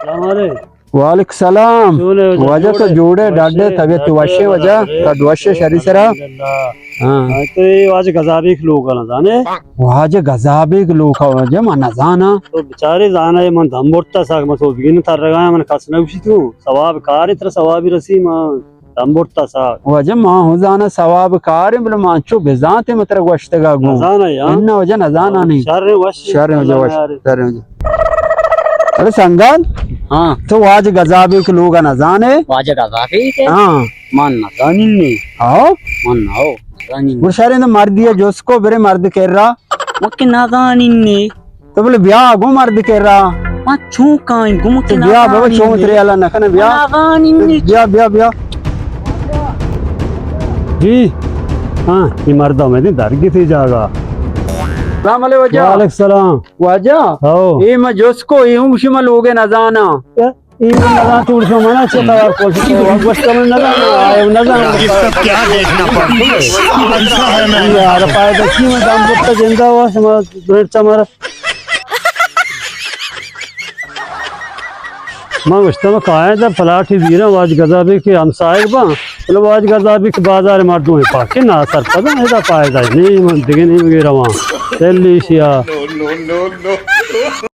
السلام علیکم۔ وعلیکم السلام۔ چون ئے واجہ؟ واجہ تو جوڑ ئے؟ جوڑ ئے، ڈاڈ ئے، وشے، طبیعت تو وشے واجہ؟ واجہ؟ تو دوشے شری سرا؟ الحمدللہ۔ ہاں۔ ہاں، تو اے واجہ گزابیک لوگ ءَ نزان ئے؟ واجہ گزابیک لوگ ءَ واجہ من نزاناں۔ تو بچارے زان ئے، من دم برتا ساگ، من تو بگین ترگا، من کس نہ گوشی تو۔ ثواب کارے، ترا ثوابی رسی، من دم برتا ساگ۔ واجہ ما ہوں زاناں ثواب کارے، بلے ما انچو بزانتے من ترا گوشتگا گوں۔ نزان ئے، ہاں؟ اناں واجہ نزاناں نی۔ شر وش۔ شر واجہ وش۔ شر واجہ۔ ارے سنگت، ہاں۔ تو واجہ گزابیک لوگ ءَ نزان ئے؟ واجہ گزابیک؟ ہاں۔ من نزانین نی۔ ہاں؟ من نہ ہو، نزانین۔ گڑا شریں، تو مردی ءَ جست کو، برے مرد کرا۔ من کہ نزانین نی۔ تو بلے بیا گوں مرد کرا۔ من چون کائیں گوں، من کہ تو بیا بابا، نزانین چون نی۔ ترے حالا نہ کنے، بیا۔ من نزانین نی۔ بیا، بیا، بیا۔ جی۔ ہاں، اے مرد ہمیں دیں درگی تھی جاگا۔ السلام علیکم واجہ۔ وعلیکم السلام۔ واجہ؟ ہاؤ۔ اے ما جست کو، اے ہوں گوشی ما لوگ ءَ نزاناں۔ اے من نزاناں، تو گوشی منا چہ خبر کو، تو گوشت من نزاناں، آئے نزاناں۔ یہ سب کیا دیکھنا پڑتا ہے؟ یار، پائدہ چی، من دم بوتا جندا وا، شما درنٹ چمارا۔ من گوشتم کائیں دا پلاٹی بیرا، واجہ گزابیک ہمسائگ باں۔ بلے واجہ گزابیک بازار مردم پاکے نا سرپداں، ادا پائدہ نہیں، من دگہ نہیں گیرواں۔ دلی شیا۔